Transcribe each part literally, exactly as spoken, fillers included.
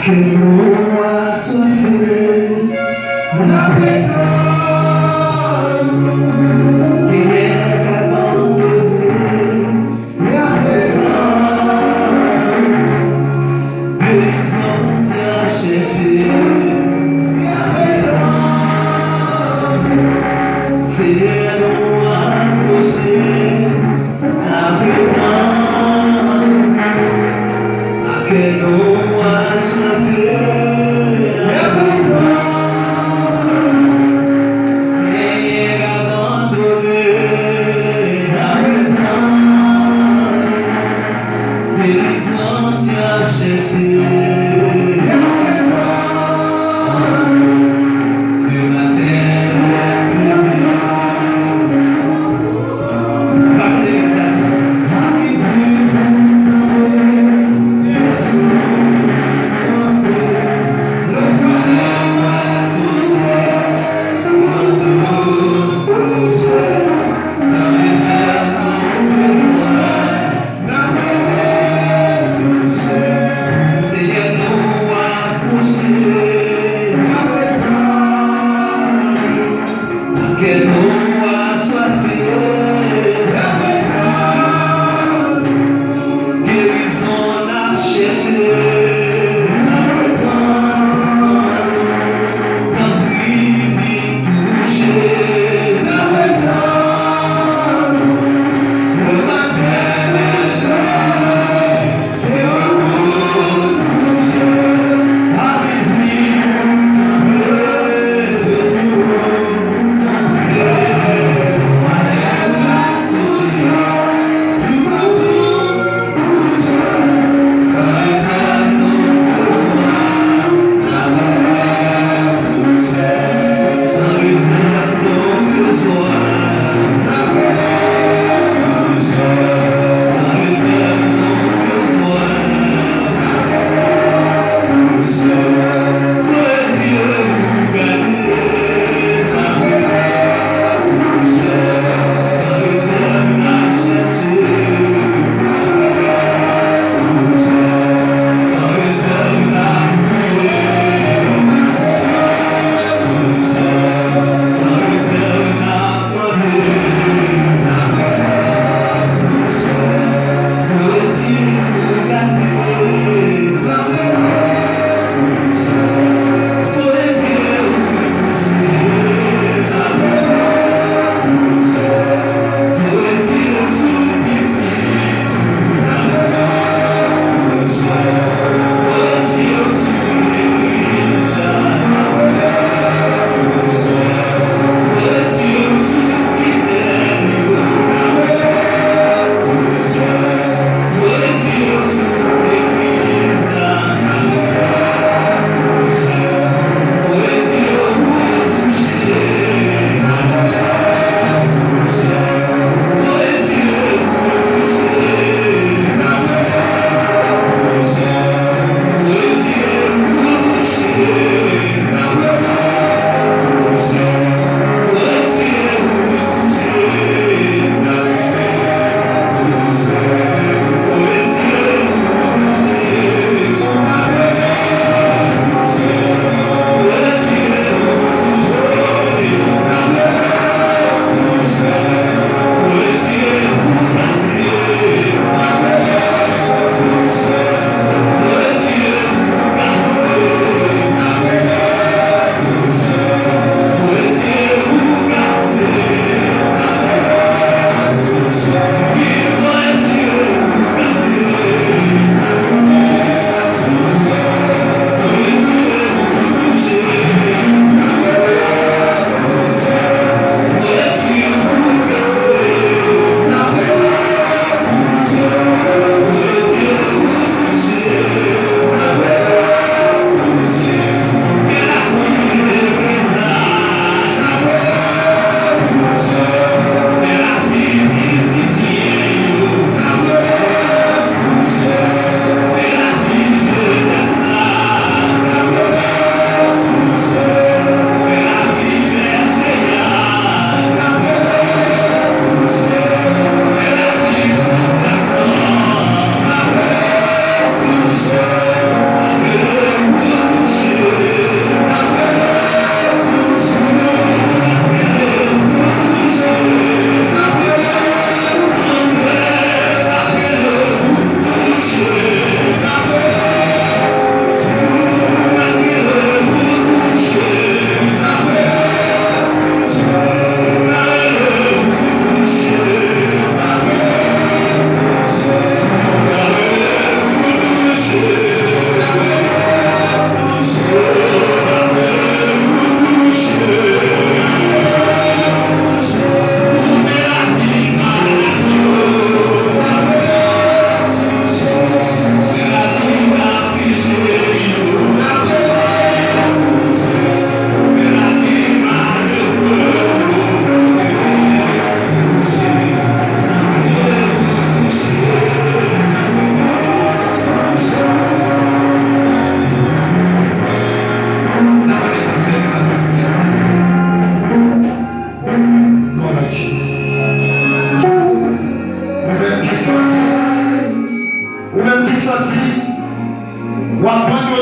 Kè nou aswafe, n ap tann ou. Genyen k abandone, n ap tann ou. Delivrans y ap chèche, n ap tann ou. Senyè, nou apwoche. N ap tann ou, kè nou aswafe. N ap tann ou, genyen k abandone. N ap tann ou, delivrans y ap chèche. N ap tann ou, de maten lè m leve. Senyè,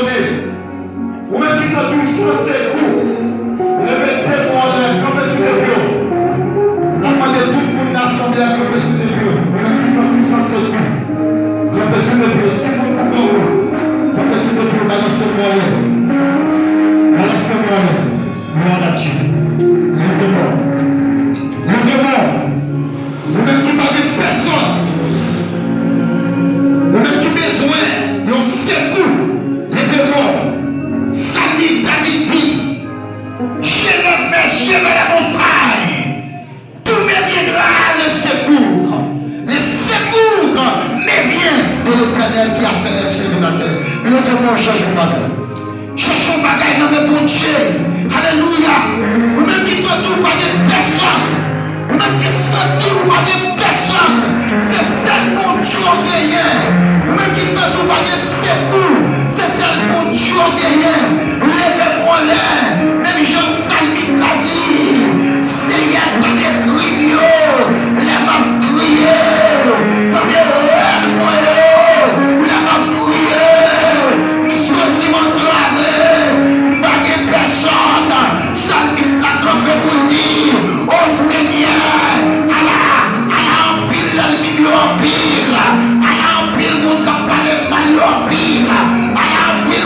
Ou menm ki santi w san sekou, leve de men w anlè, kanpe sou de pye w. N ap mande tout moun nan asanble a kanpe sou de pye w. Ou menm ki santi w san sekou, kanpe sou de pye w. Timoun pou granmoun, kanpe sou de pye w, balanse men w anlè. Balanse men w anlè. Glwa a Dye. Leve men w. Leve men w. Ou menm ki pa gen pèsonn, ou menm ki bezwen yon sekou, leve men w. Salmis David di, je lève mes yeux vers les montagnes, d'où me viendra le secours. Le secours me vient de l'Éternel qui a fait les cieux et la terre. Leve men w, chèche yon bagay. Chèche yon bagay nan men Bondye. Alelouya. Ou menm ki santi w pa gen pèsonn. Ou menm ki santi w pa gen pèsonn. Se sèl Bondye w genyen. Ou menm ki santi w pa gen sekou. Se sèl Bondye w genyen. Leve men w anlè. Menm jan salmis la di, Senyè, tande kri m yo lè m ap kriye. Tande rèl mwen yo lè m ap kriye. M santi m antrave. M pa gen pèsonn. Salmis la kanpe pou l di, O Senyè, ala, ala anpil lènmi m yo anpil. Ala anpil moun k ap pale m mal yo anpil. Ala anpil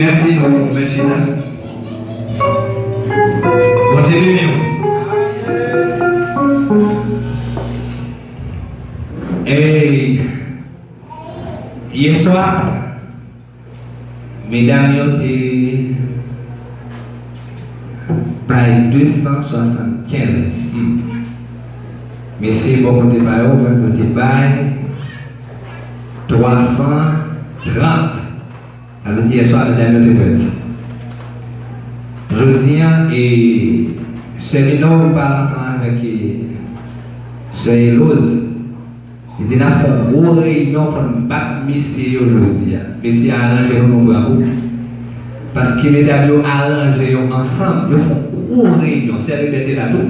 Mèsi, nou mèt chita. Bondye beni w. Ey, yè swa, medam yo te bay de san swasannkenz. Hmm. Mesye bò kote pa yo, menm yo te bay twa san trant. Sa vle di yè swa, medam yo te pèdi. Jodi a, e, sè Minòv pale ansanm avèk, e, sè Eloz. Li di, "N a fè yon gwo reyinyon pou n bat mesye yo jodi a." Mesye a aranje nou, nou pran kou. Paske medam yo aranje yo ansanm, yo fè yon gwo reyinyon. Sè Rebè te la tou.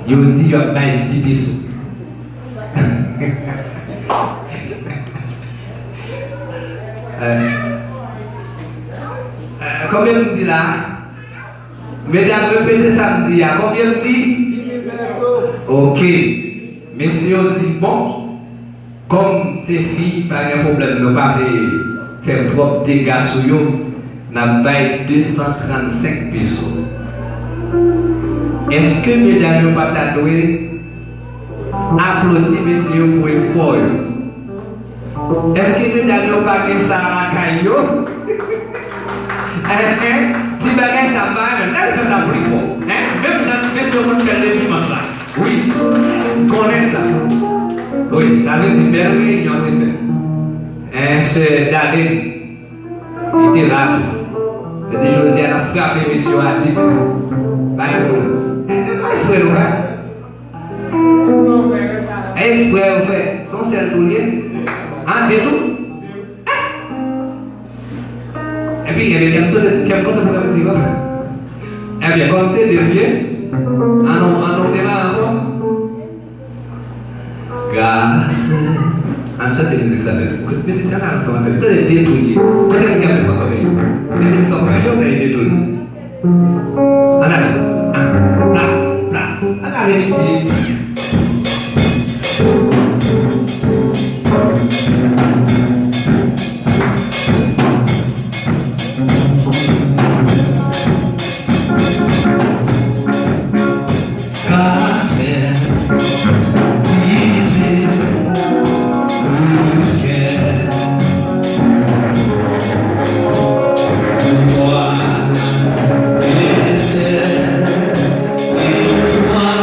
Yo di yo ap bay di peso. Euh, euh, konbyen m di la? Medam, repete sa m di a. Konbyen m di? Ok. Mesye yo di, bon, kòm se fi, pa gen pwoblèm, nou pa vle fè twòp dega sou yo, n ap bay de san trannsenk peso. Èske medam yo pa ta dwe aplodi mesye yo pou efò yo? Èske medam yo pa gen sa lakay yo? Hein, hein? Ti bagay sa m pa renmen. Gade fè sa pli fò. Hein? Menm jan mesye yo konn fè l le dimanch la. Wi. M konnen sa. Wi, sa vle di bèl reyinyon te fè. Hein, sè Darlene, li te la tou. Li di jodi a n ap frape mesye yo a di peso. Pa gen pwoblèm. Hein, e pa espre nou fè. Eksprè ou fè, se yon sèl tou l ye? An, de tou? Epi, ebyen, kè m sote, kè m kontan pou kè m si, pa. Ebyen, kòm se de l ye, an nou, an nou demare ankò. Gras. Ann chante mizik sa menm. Mizisyen an ansanm avè m. Tande de tou l ye. Kote m gen pou mwen kòm yo? Mizisyen m konprann yo, men de tou l ye. Ann ale. An, pla, pla. Ann ale, mesye. Kasèt, dife, koulè, bwa, etè, etwal.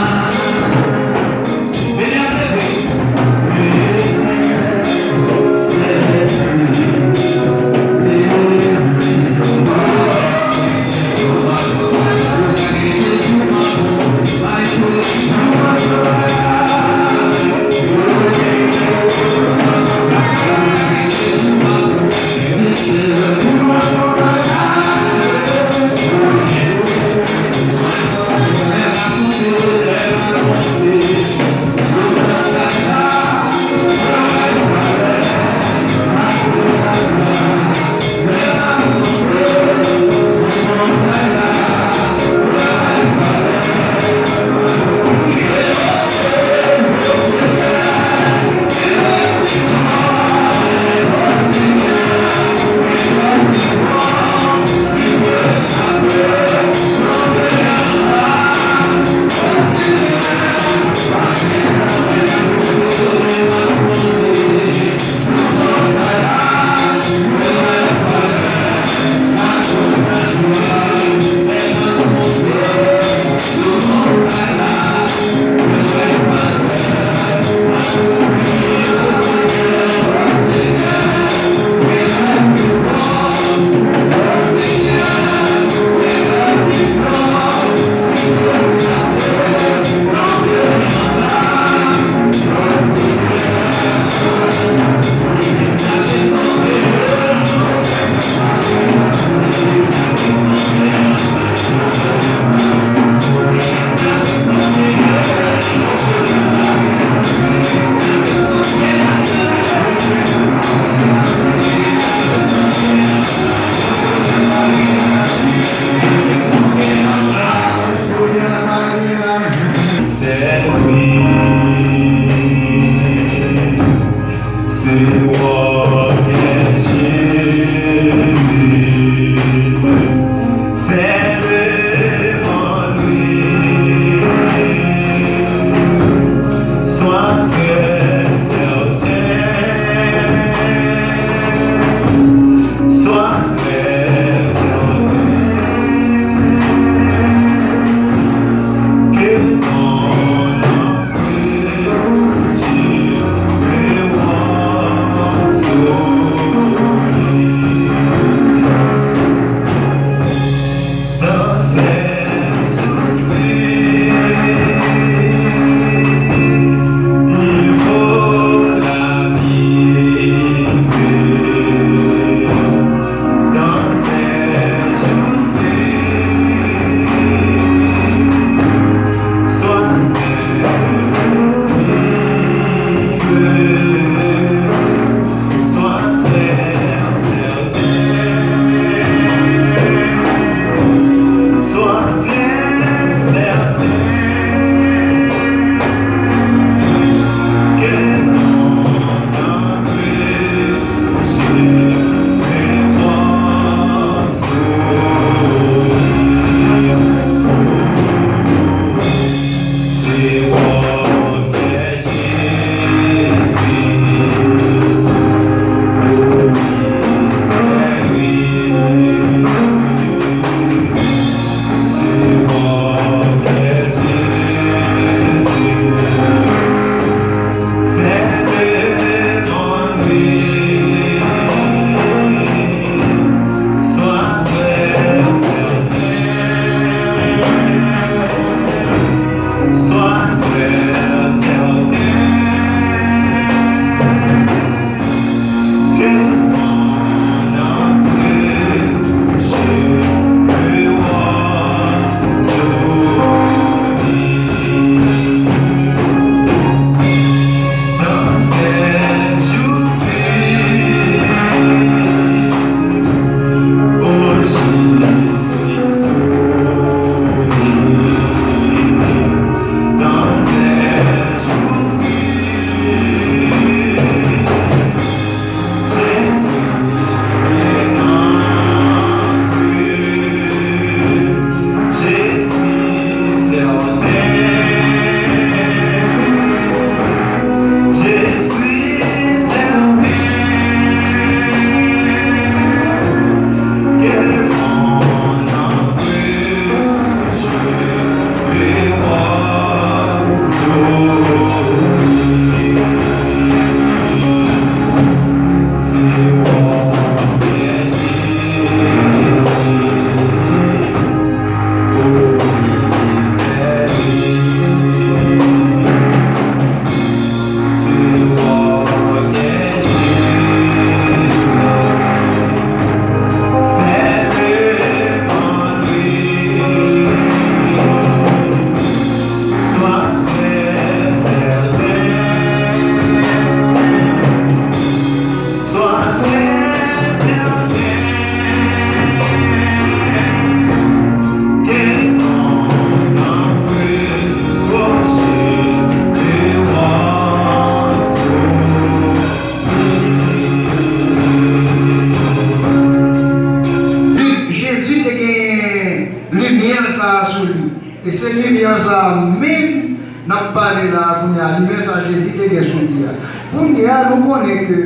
Limyè sa Jezi te gen sou li a. Kounye a, nou konnen ke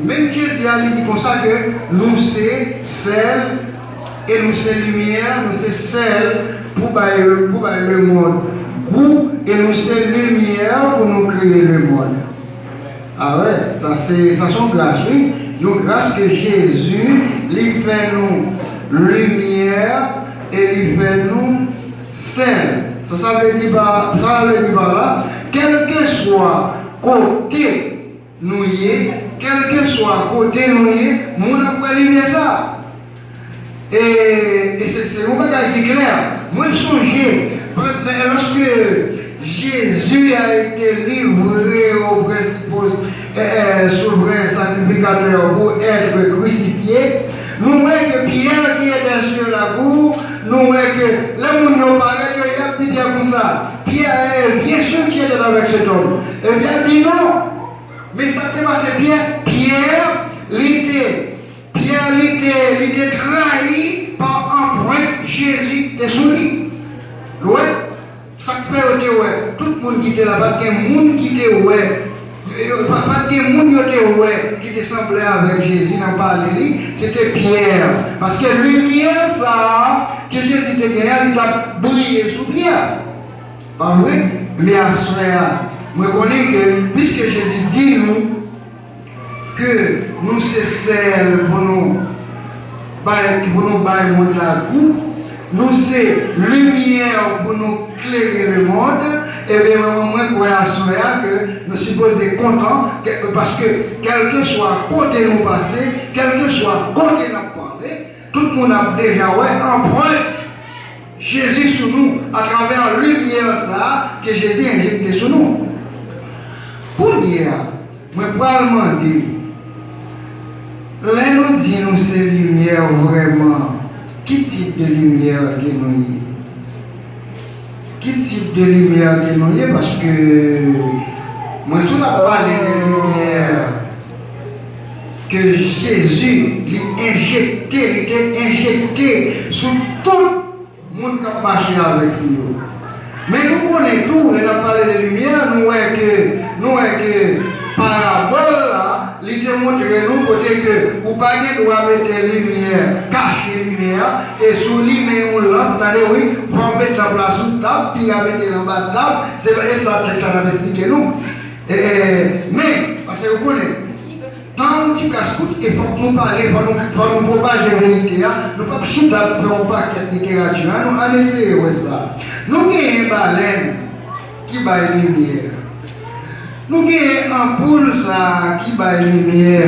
menm Jezi a, li di konsa ke nou se sèl e nou se limyè, nou se sèl pou bay, pou bay lemonn gou, e nou se limyè pou nou klere lemonn. A wè, sa se, sa se yon gras, wi. Yon gras ke Jezi, li fè nou limyè e li fè nou sèl. Sa, sa vle di pa, sa vle di pa la, kèlkeswa kote nou ye, kèlkeswa kote nou ye, moun ap wè limyè sa. E, e se, se yon bagay ki klè. Mwen sonje, lòske Jésus a été livré aux principaux, eh, eh, souverains sacrificateurs pour être crucifié, nou wè ke Pyè ki te sou lakou, nou wè ke lè moun yo parèt yo, y ap di Pyè konsa, Pierre, bien sûr qu'il était avec cet homme. E Pyè di non. Men sa k te pase Pyè, Pyè, li te Pyè, li te, li te trayi pa anprent Jezi te sou li. Ou wè? Sa k fè yo te wè, tout moun ki te la, pa t gen moun ki te wè, yo, pa, pa t gen moun yo te wè ki te sanble avèk Jezi nan pale li, se te Pyè. Paske limyè sa a ke Jezi te gen an, li t ap briye sou Pyè. Pa vre? Men aswè a, mwen konnen ke, piske Jezi di nou, ke nou se sèl pou nou bay, pou nou bay mond la gou, nou se limyè pou nou klere lemonn, ebyen, mwen, mwen kwè aswè a ke nou sipoze kontan, ke, paske kèlkeswa kote nou pase, kèlkeswa kote n ap pale, tout moun ap deja wè anprent Jezi sou nou atravè limyè sa a ke Jezi enjekte sou nou. Kounye a, mwen pral mande, lè nou di nou se limyè vrèman, ki tip de limyè ke nou ye? Ki tip de limyè ke nou ye? Paske mwen sou ap pale de limyè ke Jezi, li enjekte, li te enjekte sou tout moun k ap mache avèk li yo. Men nou konnen tou, lè n ap pale de limyè, nou wè ke, nou wè ke parabòl la, li te montre nou kote ke ou pa gen dwa mete limyè, kache limyè a, e si w limen yon lanp, tande wi, fò w met lanp la sou tab, piga mete l anba tab, se, e sa tèks la t ap esplike nou. E, e, men, paske ou konnen, tan yon ti kras kout, e fòk nou pale, fòk nou, fòk nou pwopaje verite a. Nou p ap chita ap fè yon pakèt literati a. Nou, ann eseye wè sa. Nou genyen balèn ki bay limyè. Nou genyen anpoul sa a ki bay limyè.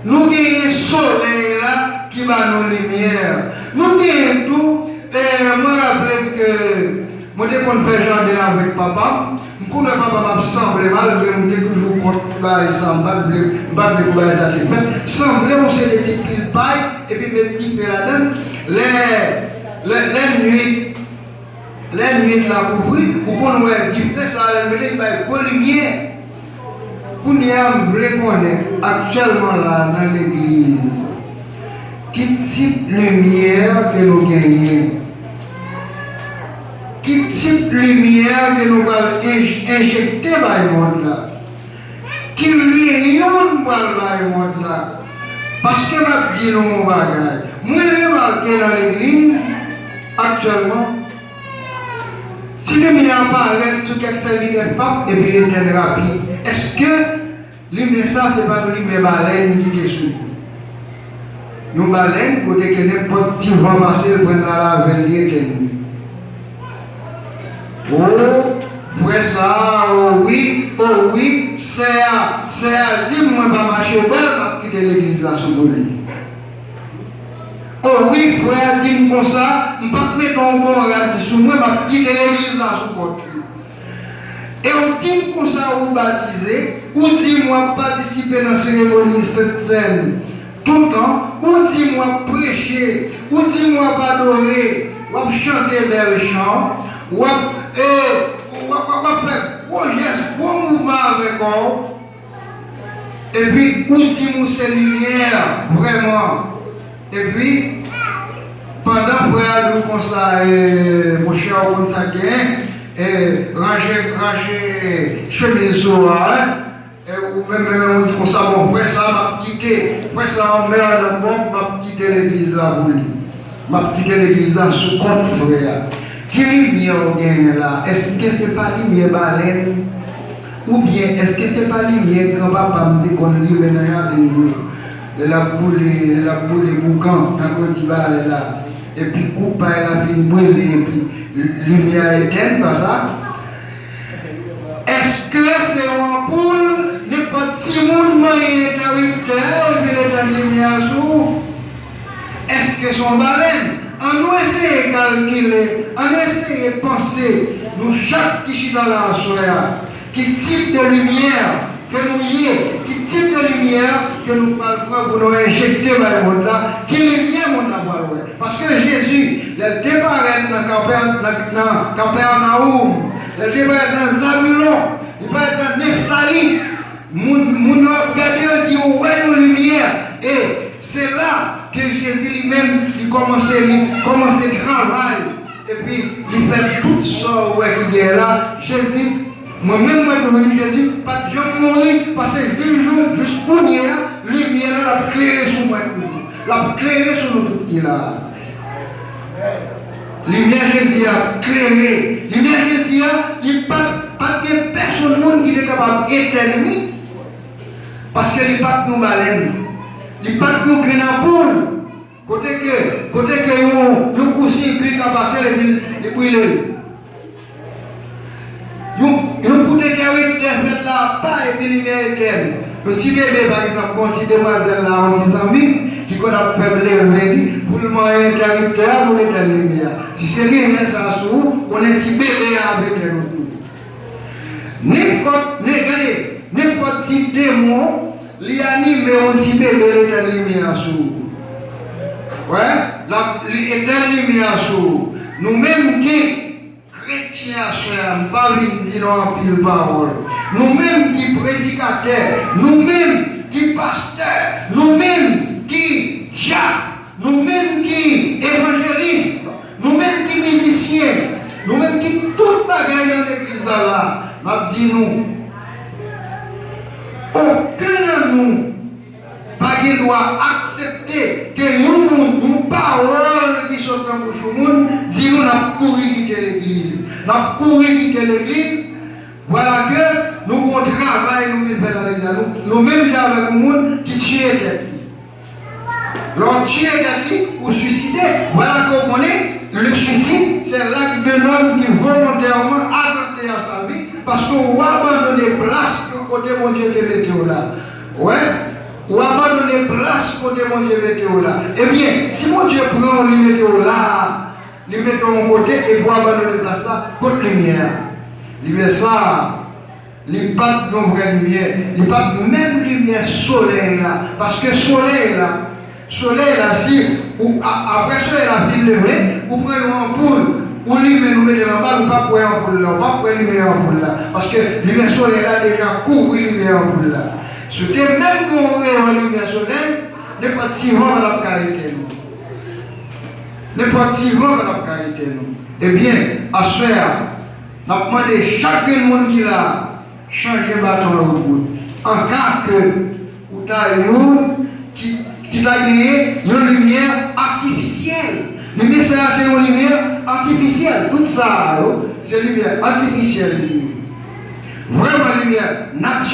Nou genyen solèy la ki ba nou limyè. Nou genyen tou, eh, mwen raple m ke mwen te konn fè jaden avèk papa m. M konn wè papa m ap sanble malgre m te toujou kont ti bagay sa, m pa t vle, m pa t vle pou bagay sa te fèt. Sanble yon seri de ti pil pay, epi met dife ladan l. Lè, lè, lè nwit, lè nwit la kouvri, ou konn wè dife sa a, lè l mete, li bay gwo limyè. Kounye a, m vle konnen, aktyèlman la, nan legliz, ki tip limyè ke nou genyen? Ki tip limyè ke nou pral enj-, enjekte bay mond la? Ki reyon n pral bay mond la? Paske m ap di nou yon bagay. Mwen remake nan legliz, aktyèlman, si limyè a parèt sou kèk sèvitè p ap, epi l etèn rapid, èske limyè sa a se pa t limyè balèn ki te sou li? Yon balèn, kote ke nenpòt ti van pase, l pran l al avè l, li etèn li. O, frè sa a, o wi, o wi, sè a, sè a di m mwen pa mache bò l, m ap kite legliz la sou do li. O wi, frè a di m konsa, m p ap mete yon bon rad sou mwen, m ap kite legliz la sou kont li. E w di m konsa ou batize, ou di m w ap patisipe nan seremoni Sentsèn toutan, ou di m w ap preche, ou di m w ap adore, w ap chante bèl chan, w ap, e, w ap, w ap, w ap fè gwo jès, gwo mouvman avè kò w. Epi ou di m ou se limyè, vrèman. Epi, pandan frè a di w konsa, e, monchè, ou konn sa k genyen, E, rache, rache chemiz sou a, en. E, ou menm, menm, menm, ou di konsa, bon, frè sa, m ap kite, frè sa, anmèdan twòp, m ap kite legliz la pou li. M ap kite legliz la sou kont frè a. Ki limyè w genyen la? Èske se pa limyè balèn? Oubyen, èske se pa limyè granpapa m te konn limen nan jaden yo? Lè l ap boule, lè l ap boule boukan, tankou yo di bagay la. Epi koup pay la fin brile, epi limyè a etèn, pa sa? Èske se yon anpoul, nenpòt timoun manyen entèriptè a, epi l etèn limyè a sou ou? Èske se yon balèn? Ann nou eseye kalkile, ann eseye panse, nou chak ki chita la aswè a, ki tip de limyè ke nou ye, ki tip de limyè ke nou pral pran pou nou enjekte bay mond la, ki limyè mond la pral wè. Paske Jezi, lè l te parèt nan Kapè-, nan, nan Kapènawòm, lè l te parèt nan Zabilon, li parèt nan Neftali, moun, moun yo ap gade yo di, "Ou wè yon limyè." E se la ke Jezi li menm, li kòmanse, li kòmanse travay. Epi, li fè tout sa ou wè ki genyen la. Jezi, mwen menm, mwen, mwen, Jezi pa t janm mouri, pase jis jou, jis kounye a, limyè la, l ap klere sou mwen toujou. L ap klere sou nou tout ki la a. Limyè Jezi a klere. Limyè Jezi a, li pa t, pa t gen pèsonn moun ki te kapab etèn li, paske li pa t yon balèn. Li pa t yon grenn anpoul. Kote ke, kote ke yon, yon kout sikui ka pase l epi li brile l. Yon, yon kout entèriptè fèt la apa epi limyè etèn. Yon ti bebe, pa egzanp, gon ti demwazèl la, yon ti zanmi ki konn ap fè m leve li pou l manyen entèriptè a, pou l etèn limyè a. Si se limyè sa a sou ou, konnen ti bebe a ap etèn ou tou. Nenpòt, nen, gade, nenpòt ti demon, li anime yon ti bebe, l etèn limyè a sou ou. Wè, l ap, li etèn limyè a sou ou. Nou menm ki kretyen aswè a, m pa vin di nou anpil pawòl. Nou menm ki predikatè, nou menm ki pastè, nou menm ki dyak, nou menm ki evanjelis, nou menm ki mizisyen, nou menm ki tout bagay nan legliz la la, m ap di nou, okenn nan nou pa gen dwa aksepte ke yon moun, yon pawòl ki sot nan bouch yon moun, di nou n ap kouri kite legliz. N ap kouri kite legliz, vwala ke nou gen yon travay nou vin fè nan legliz la. Nou, nou menm jan avèk yon moun ki tiye tèt li. Lè w tiye tèt li, ou swiside. Vwala ke w konnen, le suicide, c'est l'acte d'un homme qui volontairement attenté à sa vie, paske w abandone plas ke kote Bondye te mete w la. Wè, ou abandone plas kote Bondye mete w la. Ebyen, si Bondye pran w, li mete w la, li mete w yon kote, epi w abandone plas la, kot limyè a? Limyè sa a, li pa t yon vrè limyè. Li pa t menm limyè solèy la. Paske solèy la, solèy la, si ou, a-, apre solèy la fin leve, ou pran yon anpoul, ou limen, ou mete l anba l, ou p ap wè anpoul la, ou p ap wè limyè anpoul la. Paske limyè solèy la deja kouvri limyè anpoul la. Si w te menm gen yon reyon limyè solèy, nenpòt ti van pa t ap ka etèn ou. Nenpòt ti van pa t ap ka etèn ou. Ebyen, aswè a, n ap mande chak grenn moun ki la a, chanje baton an rebout. An ka ke ou ta youn ki, ki ta genyen yon limyè atifisyèl. Limyè sa a se yon limyè atifisyèl. Tout sa a yo, se limyè atifisyèl li ye. Vrèman, limyè nati-,